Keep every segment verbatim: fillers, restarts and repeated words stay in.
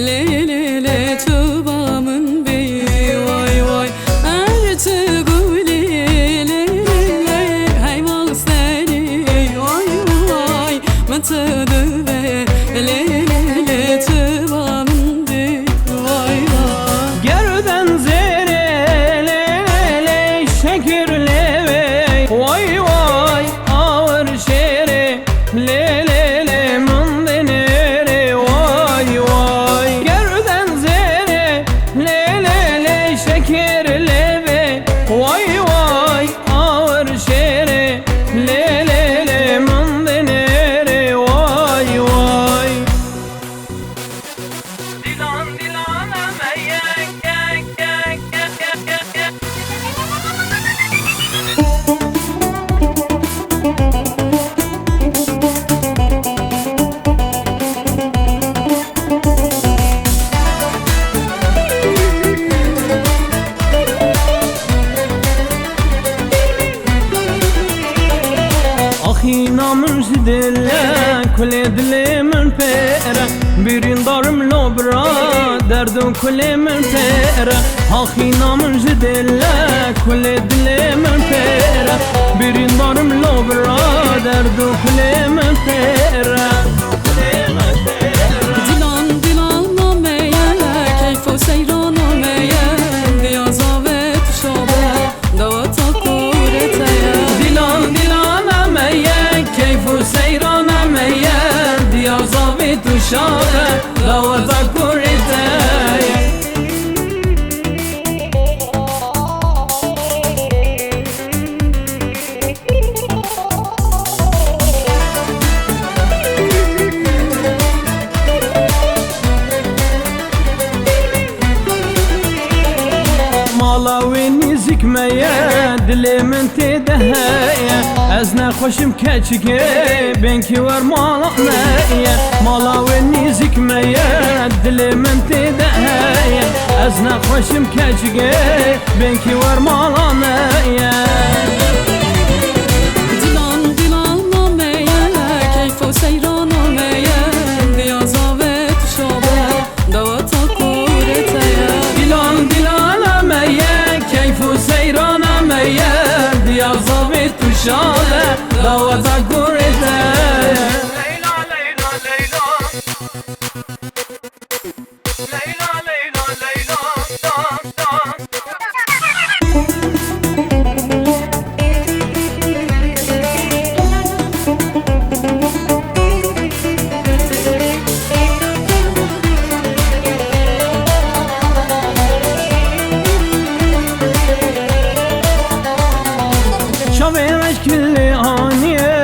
Lê lê lê tu ba min bî, way way. Er tu gulî, lê lê lê, hey wal serî, way way. Min tu divê, lê lê lê, tu ba min bî, way way. Gerden zêrê, lê lê lê, şekir lê wê, way way. Awir şêrê, lê lê lê, min dinêrê, way way. Gerden zêrê, lê lê lê, şekir lê vê, way way. Awir şêrê, lê lê lê, min dinêrê, way way. Dilan dilan, me yek, yek, yek, yek, yek, yek, yek. Axîna min ji dile, kulê dilê min pêre. Birîndarim lo bira, derd û kulê min pêre. Axîna min ji dile, kulê dilê min pêre. Birîndarim lo bira, derd û kulê min pêre. Dilan dilana me ye, keyf û seyrana me ye, diya zavê tu şabe. Daweta kurê te ye. Dilan dilana me ye, keyf û seyrana me ye, diya zavê tu şabe, daweta kurê te ye. Mala wê nêzîk me ye, dilê min tê de heye. Ez nexweşim keçikê, bênkî wer mala me ye. Mala wê nêzîk me ye, dilê min tê de heye. Ez nexweşim keçikê, bênkî wer mala me ye. Dilan dilana me ye, keyf û seyrana me ye, diya zavê tu şabe, daweta kurê te ye. Dilan dilana me ye, keyf û seyrana me ye, diya zavê tu şabe, daweta kurê te ye. Leyla, Leyla, Leyla. Leyla, Leyla, Leyla, dan, dan. Çavê reşkê lê anîye,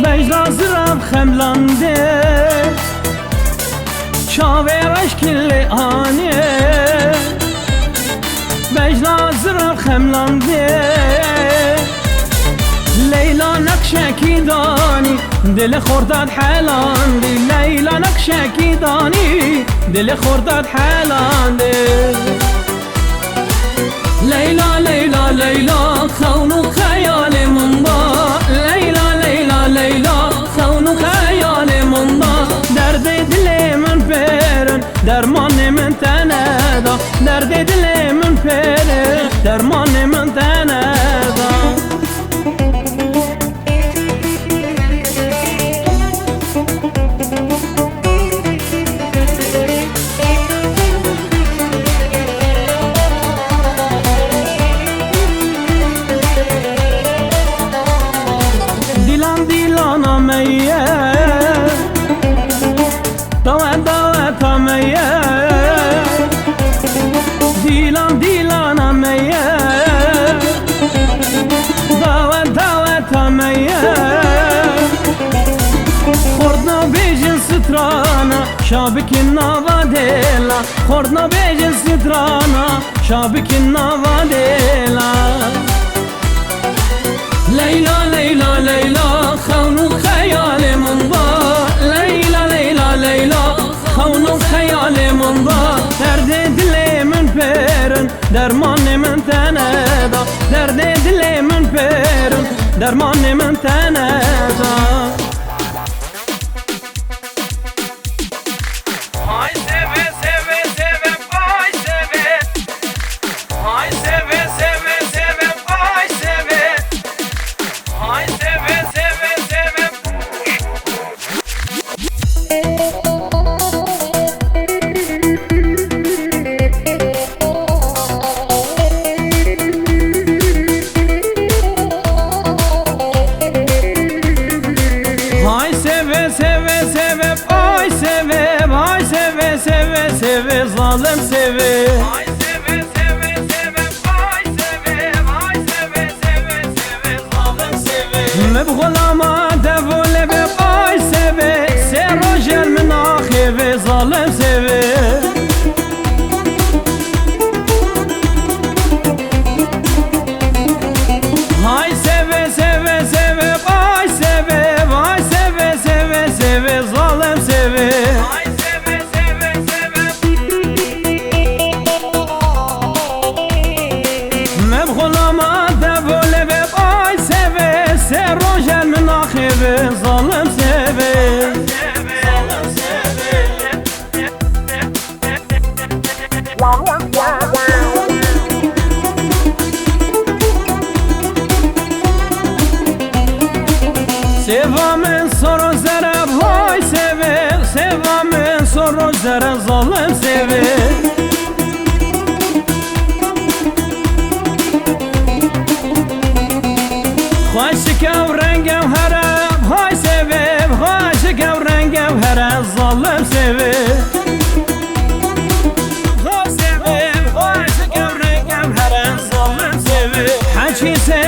bejna zirav xemlandê. Çavê reşkê lê anî, bejna zirav xemlandê. Leyla neqşekî danî, dilê xorta dihelandî. Leyla neqşekî danî, dilê xorta dihelandê. Leyla, Leyla, Leyla, xewn û xeyalê min ba. Leyla, Leyla, Leyla, xewn û xeyalê min ba. Derdê dilê min pêrin, dermanê min te neda. Derdê dilê min pêrin, dermanê min te neda. Dilan dilana me ye, dawet daweta me ye. Dilan dilana me ye, dawet daweta me ye. Xort nabêjin strana, şa bikin nava dêla. Xort nabêjin strana, şa bikin nava dêla. Leyla, Leyla, Leyla, xewn û xeyalê min ba. Leyla, Leyla, Leyla, xewn û xeyalê min ba. Derdê dilê min pêrin, dermanê min te neda. Derdê dilê min pêrin, dermanê min te neda. Zalim sêvê. Ay sêvê, sêvê, sêvê, ay sêvê, ay sêvê, sêvê, sêvê, zalim sêvê. Min bi xulama dev û lêvê, ay sêvê, sê roj el min axêvê, zalim sêvê. Ay sêvê, sêvê, sêvê, ay sêvê, ay sêvê, sêvê, sêvê, zalim sêvê. Ay sêvê, sêvê, sêvê. Me bi xulama dev û lêvê, ay sêvê, sê roj el min axêvê, zalim sêvê. Sêva min sor û zere, vay sêvê, sêva min sor û zere, zalim sêvê. Xweşik ew reng ew here, vay sêvê, xweşik ew reng ew here, zalim sêvê. Vay sêvê, xweşik ew reng ew here, zalim sêvê. Heçî sê